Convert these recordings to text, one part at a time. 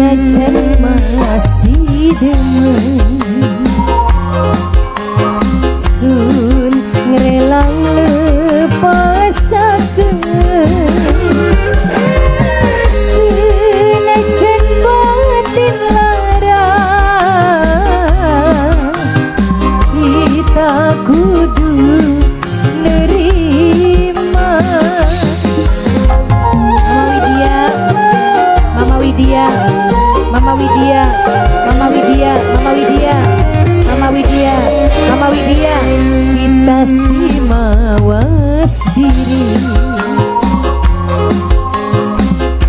Senajan masih demen, sun ngrelang lepasaken. Senajan batin lara, kita kudu nerima. Mama Widya, Mama Widya, Mama Widya, Mama Widya, Mama Widya, Mama Widya, Mama Widya, kita si mawas diri.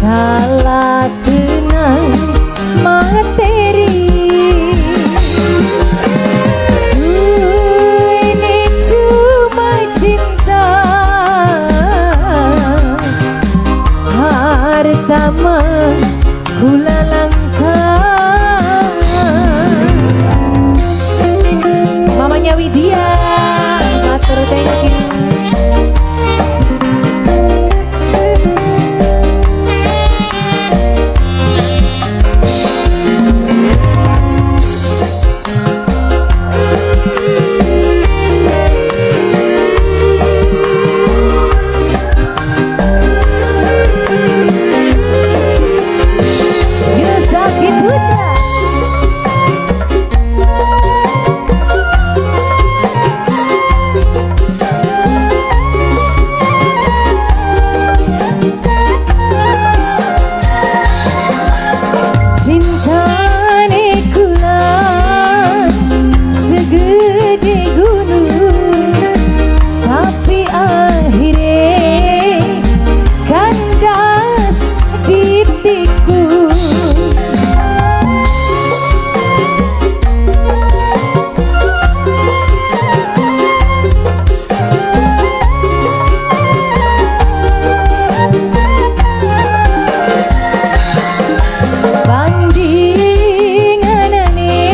Kala kenang materi, ini cuma cinta. Harta mah kula langka. Mamanya Widya, matur, thank you. Yusaki Putra. Cintane kula segede gunung, tapi akhirnya kandas ditiku. Bandinganane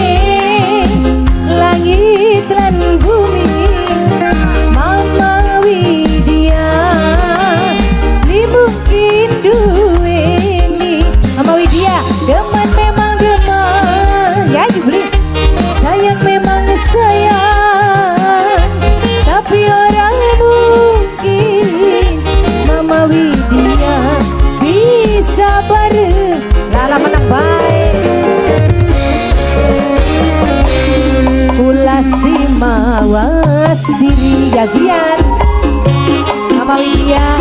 langit lan bumi, Mama Widya li mungkin duweni. Mama Widya, demen memang demen, ya beli. Sayang memang sayang, tapi orang mungkin Mama Widya bisa bareng. Lala menang baik. Kula si mawas diri gagian Mama Widya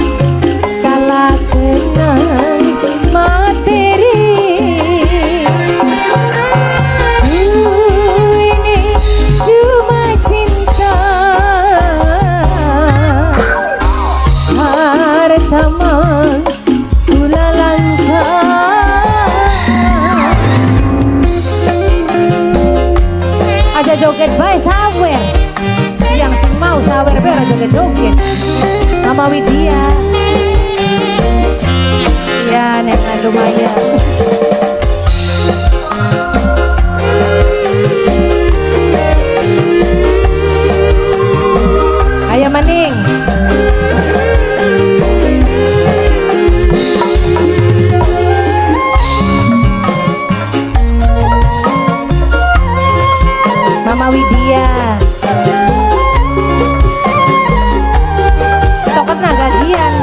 kala kenang materi. Ini cuma cinta, harta mah kula langka. Aja joget bae sawer. Yang sing mau sawer bae ora joget-joget. Mama Widya. Ya, nek lumayan. Ayo maning. Mama Widya. Toket nagagian.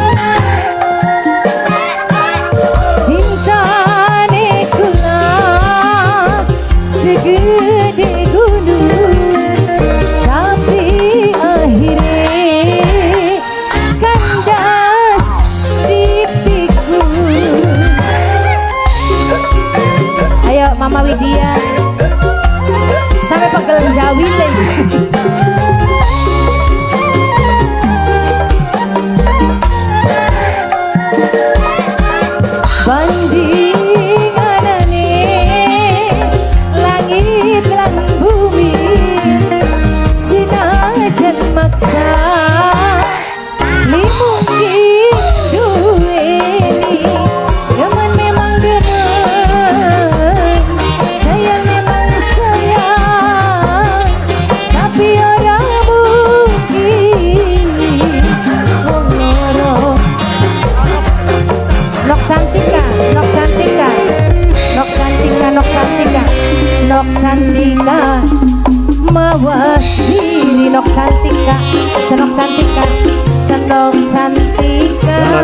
Cintane kula segede gunung, tapi akhirnya kandas ditiku. Ayo Mama Widya, sampai pegel jawile. Bandinganane langit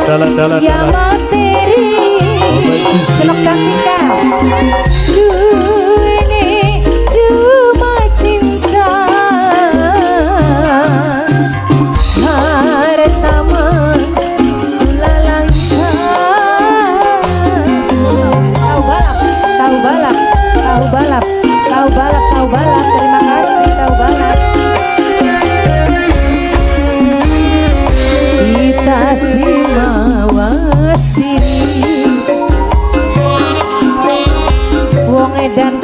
Dalah, dalah, Ya dalah. Materi. Baik, Susi. Selok Cantika. Duene cuma cinta. Harta mah langka. Tahu balap, tahu balap, tahu balap, tahu balap, tahu balap. Terima kasih, tahu balap. Kita si mawas diri. Wong edan.